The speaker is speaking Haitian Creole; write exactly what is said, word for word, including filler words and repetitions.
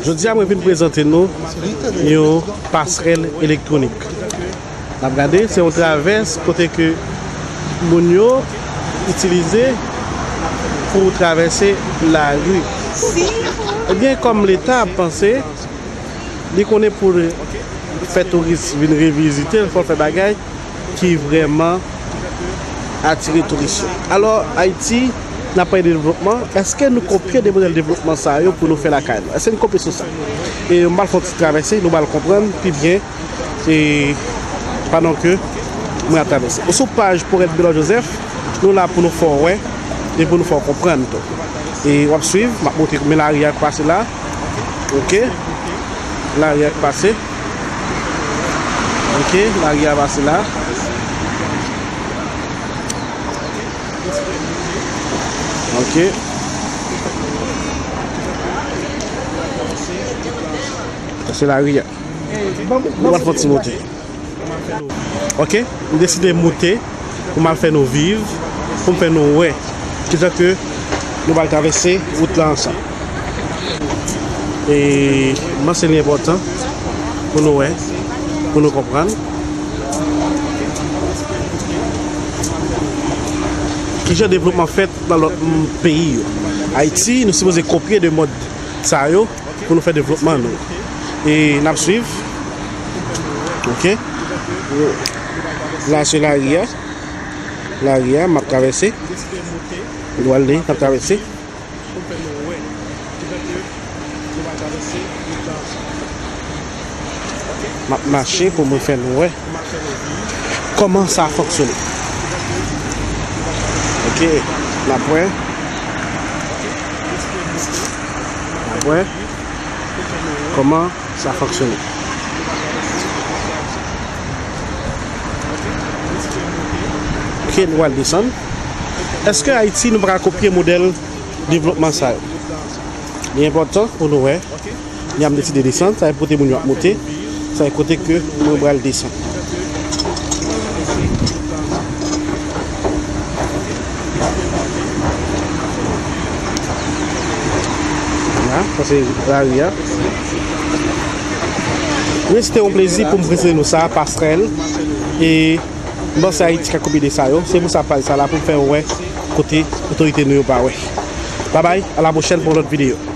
Jodi a, mwen vin prezante nou yon pasrèl elektwonik. N ap gade, se yon travès kote ke moun yo itilize pou travèse lari. Ebyen, kòm Leta ap panse, li konnen pou l fè touris vin revizite l, fò l fè bagay ki vrèman atire touris yo. Alò, Ayiti, n ap pale de devlopman, èske nou kopye de modèl devlopman sa yo pou nou fè lakay nou? Èske nou kopye sou sa? E m pral fè yon ti travèse, nou pral konprann pi byen, e pandan ke mwen ap travèse. Ou sou paj Poète Bélor Joseph, nou la pou nou fè w wè, e pou nou fè w konprann tou. E w ap swiv, m ap montre men lari a k pase la. Ok. Lari a k pase. Ok, lari a pase la. Ok. Sa se lari a. Nou pral fè yon ti monte. Ok, m deside moute pou m al fè nou viv, pou m fè nou wè kijan ke nou pral travèse wout la ansanm. E m panse li enpòtan pou nou wè, pou nou konprann kijan devlopman fèt nan lòt, mm, peyi yo. Ayiti, nou sipoze kopye de mòd sa yo pou nou fè devlopman nou. E n ap swiv. Ok. La se lari a. Lari a, m ap travèse. Nou ale, n ap travèse. M ap mache pou mwen fè nou wè kòman sa fonksyone. Ok, n ap wè. N ap wè kòman sa fonksyone. Ok, nou al desann. Èske Ayiti, nou pa ka kopye modèl devlopman sa yo? Li enpòtan pou nou wè. Lè m deside desann, sa e kote moun yo ap monte, sa e kote ke mwen pral desann. La, sa se lari a. Wi, se te yon plezi pou m prezante nou sa, pasrèl. E m panse Ayiti ka kopye de sa yo. Se pou sa paj sa la, pou m fè wè kote otorite nou yo pa wè. Babay, a la pwochèn pou yon lòt videyo.